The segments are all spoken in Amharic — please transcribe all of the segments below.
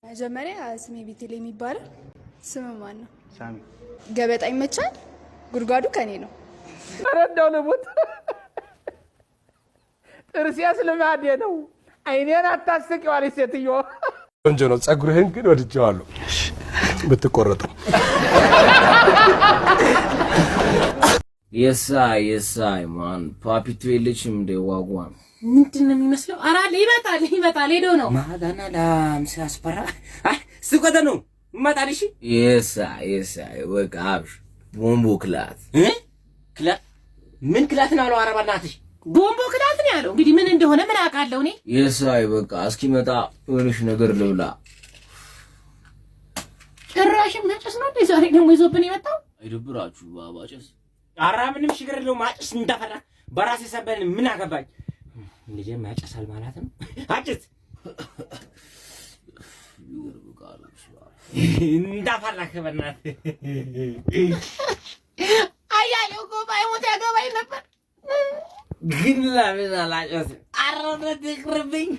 መጀመሪያ ስሜ ቤተልሔም ይባላል። ስም ማን ነው? ሳሚ። ገበጣ ይመቻል። ጉድጓዱ ከኔ ነው። ኧረ እንደው ልሙት፣ ጥርሴስ ልማዴ ነው። አይኔን አታስቂው አለች ሴትዮ። ቆንጆ ነው። ጸጉርህን ግን ወድጄዋለሁ ብትቆረጠው። የሳይ የሳይ ማን ፓፒቱ የለችም እንደ wagwan? ምንድን ነው የሚመስለው? ኧረ አለ፣ ይመጣል ይመጣል፣ ሄዶ ነው። ማጋና ላም ሲያስፈራ ስቆተ ነው ይመጣል። እሺ። የሳይ የሳይ በቃ አብሽ bomboclaat። ክላ ምን claat ነው አለው? ኧረ በእናትሽ። Bomboclaat ነው ያለው። እንግዲህ ምን እንደሆነ ምን አውቃለሁ እኔ። የሳይ በቃ እስኪመጣ የሆነች ነገር ልብላ። ጭራሽም መጨስ ነው እንዴ ዛሬ ደግሞ ይዞብን የመጣው? አይደብራችሁ ባባጨስ? ኧረ ምንም ችግር የለውም። አጭስ እንዳፈራ በራሴ ሰበን ምን አገባኝ። ልጄ ያጨሳል ማለት ነው። አጭስ እንዳፈራህ በእናትህ። አያሌው እኮ ባይሞት ያገባኝ ነበር። ግን ለምን አላጨስም? ኧረ እውነት ይቅርብኝ።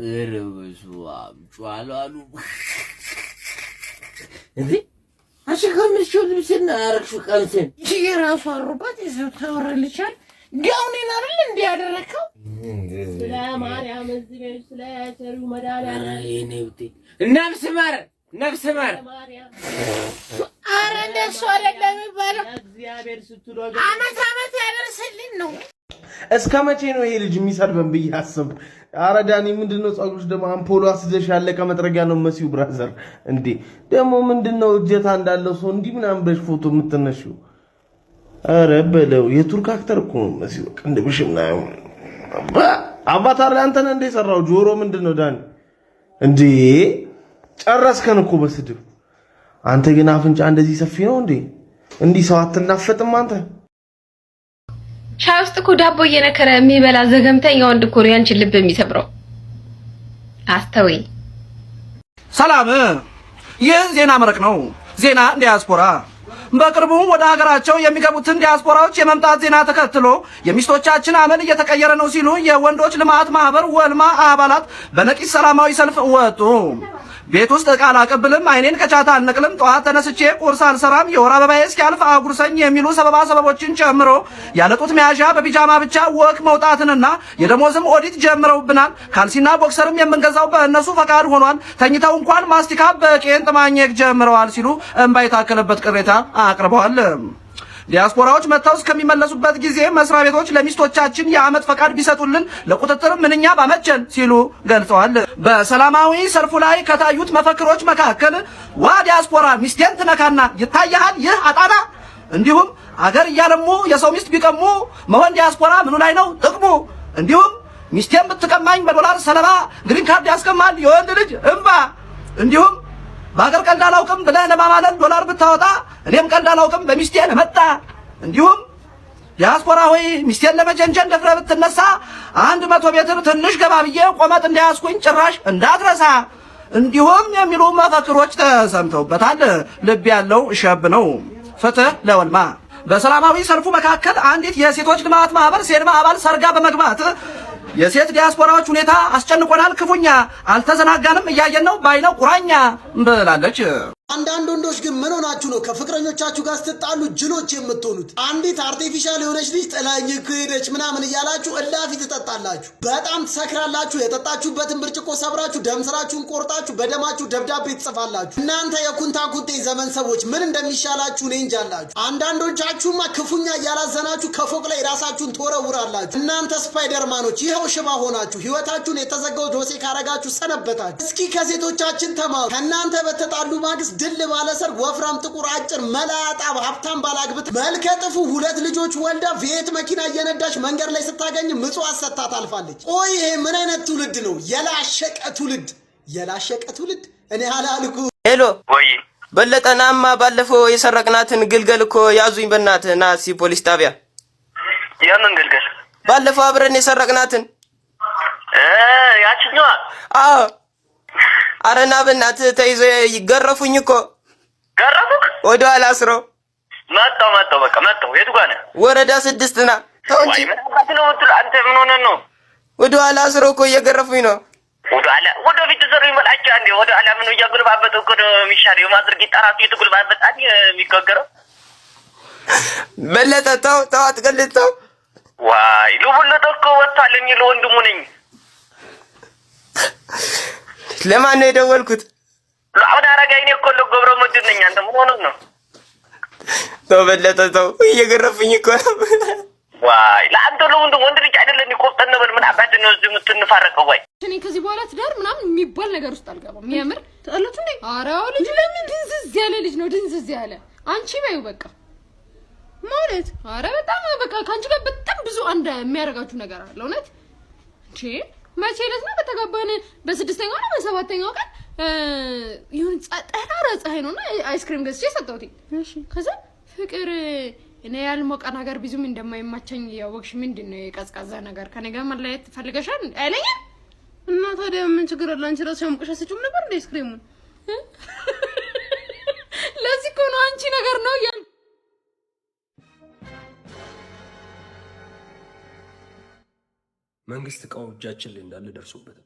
ኧረ በስመ አብ ጯሏሉ። እንዴ አሸከምሽው ልብስን አረግሽው ቀሚሴን። የራሱ አሮባት ይዘው ተወረልቻል። ጋውኔን አይደል እንዲህ ያደረግከው? ስለ ማርያም እዚህ ቤት ስለ ቸሩ መድኃኒዓለም። የእኔ ውጤት ነፍስ ማር ነፍስ ማር። ኧረ እንደሱ አይደለም የሚባለው። አመት አመት ያደርስልን ነው። እስከ መቼ ነው ይሄ ልጅ የሚሰድበን ብዬ አሰብኩ። ኧረ ዳኒ ምንድነው ፀጉርሽ ደግሞ አምፖሎ አስይዘሽ ያለቀ መጥረጊያ ነው መሲው brother። እንዴ ደግሞ ምንድነው እጀታ እንዳለው ሰው እንዲህ ምናምን ብለሽ ፎቶ የምትነሺው? ኧረ በለው የቱርክ actor እኮ ነው መሲው። ቅንድብሽ ምናምን አቫታር ላይ አንተ ነህ እንደ የሰራው ጆሮ ምንድነው ዳኒ? እንዴ ጨረስከን እኮ በስድብ። አንተ ግን አፍንጫ እንደዚህ ሰፊ ነው እንዴ? እንዲህ ሰው አትናፈጥም አንተ? ሻይ ውስጥ እኮ ዳቦ እየነከረ የሚበላ ዘገምተኛ ወንድ እኮ ነው ያንቺን ልብ የሚሰብረው። አስተውይ። ሰላም፣ ይህ ዜና መረቅ ነው። ዜና ዲያስፖራ። በቅርቡ ወደ ሀገራቸው የሚገቡትን ዲያስፖራዎች የመምጣት ዜና ተከትሎ የሚስቶቻችን አመል እየተቀየረ ነው ሲሉ የወንዶች ልማት ማህበር ወልማ አባላት በነቂስ ሰላማዊ ሰልፍ ወጡ። ቤት ውስጥ ዕቃ አላቀብልም፣ አይኔን ከቻታ አልነቅልም፣ ጠዋት ተነስቼ ቁርስ አልሰራም፣ የወር አበባዬ እስኪያልፍ አጉርሰኝ የሚሉ ሰበባ ሰበቦችን ጨምሮ ያለጡት መያዣ በፒጃማ ብቻ walk መውጣትንና የደሞዝም ኦዲት ጀምረውብናል። ካልሲና ቦክሰርም የምንገዛው በእነሱ ፈቃድ ሆኗል። ተኝተው እንኳን ማስቲካ በቄንጥ ማኘክ ጀምረዋል ሲሉ እንባ የታከለበት ቅሬታ አቅርበዋል። ዲያስፖራዎች መጥተው እስከሚመለሱበት ጊዜ መስሪያ ቤቶች ለሚስቶቻችን የዓመት ፈቃድ ቢሰጡልን ለቁጥጥር ምንኛ ባመቸን ሲሉ ገልጸዋል። በሰላማዊ ሰልፉ ላይ ከታዩት መፈክሮች መካከል ዋ ዲያስፖራ ሚስቴን ትነካና ይታያሃል ይህ አጣና፣ እንዲሁም አገር እያለሙ የሰው ሚስት ቢቀሙ መሆን ዲያስፖራ ምኑ ላይ ነው ጥቅሙ፣ እንዲሁም ሚስቴን ብትቀማኝ በዶላር ሰለባ green card ያስቀማል የወንድ ልጅ እምባ፣ እንዲሁም በሀገር ቀልድ አላውቅም ብለህ ለማማለል ዶላር ብታወጣ እኔም ቀልድ አላውቅም በሚስቴ ለመጣ፣ እንዲሁም ዲያስፖራ ሆይ ሚስቴን ለመጀንጀን ደፍረህ ብትነሳ 100 ሜትር ትንሽ ገባ ብዬ ቆመጥ እንዳያስኩኝ ጭራሽ እንዳትረሳ፣ እንዲሁም የሚሉ መፈክሮች ተሰምተውበታል። ልብ ያለው ሸብ ነው። ፍትህ ለወልማ። በሰላማዊ ሰልፉ መካከል አንዲት የሴቶች ልማት ማህበር ሴልማ አባል ሰርጋ በመግባት የሴት ዲያስፖራዎች ሁኔታ አስጨንቆናል ክፉኛ፣ አልተዘናጋንም፣ እያየን ነው ባይነ ቁራኛ ብላለች። አንዳንድ ወንዶች ግን ምን ሆናችሁ ነው ከፍቅረኞቻችሁ ጋር ስትጣሉ ጅሎች የምትሆኑት? አንዲት artificial የሆነች ልጅ ጥላኝ እኮ ሄደች ምናምን እያላችሁ እላፊ ትጠጣላችሁ። በጣም ትሰክራላችሁ። የጠጣችሁበትን ብርጭቆ ሰብራችሁ ደም ስራችሁን ቆርጣችሁ በደማችሁ ደብዳቤ ትጽፋላችሁ። እናንተ የኩንታ ኩንቴ ዘመን ሰዎች ምን እንደሚሻላችሁ እኔ እንጃላችሁ። አንዳንዶቻችሁማ ክፉኛ እያላዘናችሁ ከፎቅ ላይ ራሳችሁን ትወረውራላችሁ። እናንተ ስፓይደርማኖች ይኸው ሽባ ሆናችሁ ህይወታችሁን የተዘጋው ዶሴ ካረጋችሁ ሰነበታችሁ። እስኪ ከሴቶቻችን ተማሩ። ከእናንተ በተጣሉ ማግስት ድል ባለ ሰርግ ወፍራም፣ ጥቁር፣ አጭር፣ መላጣ ሀብታም ባላግብት መልከ ጥፉ ሁለት ልጆች ወልዳ V8 መኪና እየነዳች መንገድ ላይ ስታገኝ ምጽዋት ሰጥታ ታልፋለች። ቆይ ይሄ ምን አይነት ትውልድ ነው? የላሸቀ ትውልድ፣ የላሸቀ ትውልድ። እኔ አላልኩ። Hello በለጠ፣ ናማ ባለፈው የሰረቅናትን ግልገል እኮ ያዙኝ። በእናትህ ና እስኪ ፖሊስ ጣቢያ። የምን ግልገል? ባለፈው አብረን የሰረቅናትን። ያችኛዋ? አዎ። ኧረ ና በእናትህ፣ ተይዞ ይገረፉኝ እኮ። ገረፉክ? ወደ ኋላ አስረው። መጣሁ መጣሁ፣ በቃ መጣሁ። የቱ ጋር ነህ? ወረዳ 6 ና። ተው እንጂ። ምን አባት ነው የምትለው አንተ? ምን ሆነህ ነው? ወደ ኋላ አስረው እኮ እየገረፉኝ ነው። ወደኋላ ወደፊት ዘሩ ይበላቸው። አንዴ ወደኋላ ምን እያጉልባበጠ እኮ ነው የሚሻለው። የማድረግ ጌጣ ራሱ እየተጉልባበጠ አንዴ የሚጋገረው። በለጠ ተው ተው፣ አትቀልድ ተው። ዋይ ልቡለጠ እኮ ወጥቷል። እኔ ለወንድሙ ነኝ። ለማን ነው የደወልኩት? ለአሁን አረጋይ እኔ እኮ ለገብረ መድን ነኝ። አንተ ምን ሆነህ ነው? ተው በለጠ ተው፣ እየገረፉኝ እኮ ነው። ዋይ ለአንተ ለወንድም ወንድ ልጅ አይደለ? እንዴ ቆፍጠን በል። ምን አባት ነው እዚህ የምትንፋረቀው? ዋይ እኔ ከዚህ በኋላ ትዳር ምናምን የሚባል ነገር ውስጥ አልገባም። የምር ተጣላችሁ እንዴ? ኧረ አዎ፣ ልጅ ለምን ድንዝዝ ያለ ልጅ ነው፣ ድንዝዝ ያለ። አንቺ በይው በቃ ማለት። ኧረ በጣም በቃ ከአንቺ ጋር በጣም ብዙ አንድ የሚያደርጋችሁ ነገር አለ። እውነት እንዴ፣ መቼ ዕለት ነው በተጋባን በስድስተኛው ነው በሰባተኛው ቀን ይሁን ጠራራ ፀሐይ ነውና አይስክሪም ገዝቼ ሰጠሁት። እሺ ከዛ ፍቅር እኔ ያልሞቀ ነገር ብዙም እንደማይማቸኝ እያወቅሽ ምንድን ነው የቀዝቃዛ ነገር ከኔ ጋር መለያየት ፈልገሻል አይለኝም። እና ታዲያ ምን ችግር አለ? አንቺ ራስሽ አሙቀሽ አትሰጪውም ነበር እንደ አይስክሪሙን? ለዚህ እኮ ነው አንቺ ነገር ነው እያልኩ። መንግስት እቃው እጃችን ላይ እንዳለ ደርሶበታል።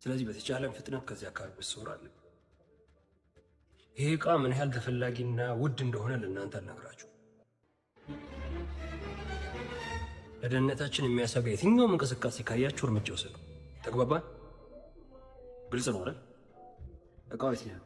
ስለዚህ በተቻለን ፍጥነት ከዚህ አካባቢ መሰወር አለብን። ይሄ እቃ ምን ያህል ተፈላጊና ውድ እንደሆነ ለእናንተ አልነግራችሁ። ለደህንነታችን የሚያሰጋ የትኛውም እንቅስቃሴ ካያችሁ እርምጃ ውሰዱ። ተግባባን? ግልጽ ነው አይደል? እቃው የት ነው ያለው?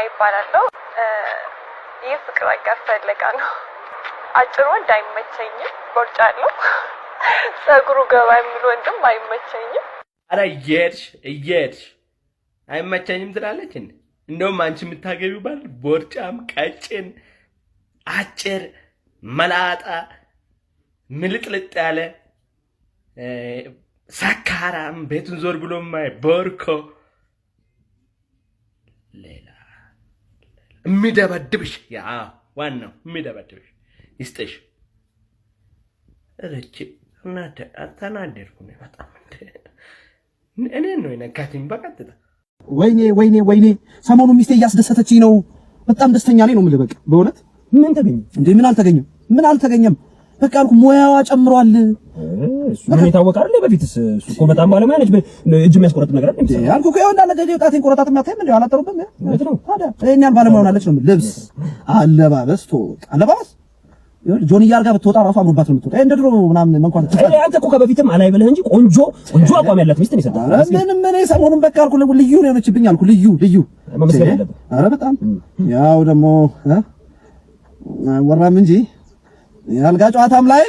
ይባላለሁ። የፍቅር አጋር ፍለጋ ነው። አጭር ወንድ አይመቸኝም፣ ቦርጫ አለው። ጸጉሩ ገባ የሚል ወንድም አይመቸኝም። አረ እየሄድሽ እየሄድሽ አይመቸኝም ትላለች እንዴ? እንደውም አንቺ የምታገቢው ባል ቦርጫም፣ ቀጭን፣ አጭር፣ መላጣ፣ ምልጥልጥ ያለ፣ ሰካራም፣ ቤቱን ዞር ብሎ የማይ ቦርኮ፣ ሌላ የሚደበድብሽ፣ ያ ዋናው የሚደበድብሽ ይስጥሽ። እረቺ ተናደድኩ እኔ በጣም። እኔን ነው የነካትኝ በቀጥታ። ወይኔ ወይኔ ወይኔ፣ ሰሞኑን ሚስቴ እያስደሰተችኝ ነው። በጣም ደስተኛ ነኝ ነው የምልህ። በቃ በእውነት። ምን ተገኘ እንዴ? ምን አልተገኘም? ምን አልተገኘም? በቃ አልኩህ ሙያዋ ጨምሯል። እሱ ምን የታወቀ አይደል? በፊትስ እሱ እኮ በጣም ባለሙያ ነች። እጅ የሚያስቆረጥ ነገር አይደል? አልኩህ እኮ ይኸው እንዳለ ጣቴን ቆረጣጥም አታይም እንዴ? አላጠሩብም? እውነት ነው። ታዲያ ይሄን ያህል ባለሙያ ሆናለች ነው። ልብስ፣ አለባበስ፣ አለባበስ ጆንያ አድርጋ ብትወጣ ራሱ አምሮባት ነው የምትወጣ። እንደ ድሮ ምናምን መንኳት። አንተ እኮ ከበፊትም አላይ ብለህ እንጂ ቆንጆ ቆንጆ አቋም ያላት ሚስት ነው የሰጠህ። ኧረ ምንም እኔ ሰሞኑን በቃ አልኩህ ልዩ ነው የሆነችብኝ አልኩህ። ልዩ ልዩ መመስገን አለብህ። ኧረ በጣም ያው ደግሞ አይወራም እንጂ የአልጋ ጨዋታም ላይ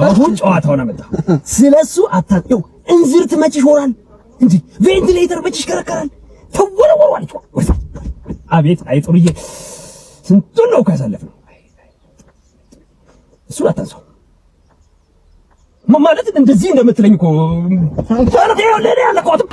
አሁን ጨዋታውን አመጣ። ስለሱ አታውቂው። እንዝርት መች ይሾራል እንጂ ቬንቲሌተር መች ይሽከረከራል? ተወረወሩ አለች። አቤት አይ ጥሩዬ፣ ስንቱን ነው እኮ ያሳለፍነው። እሱን አታንሳው ማለት እንደዚህ እንደምትለኝ እኮ ለእኔ ያለቀዋትም።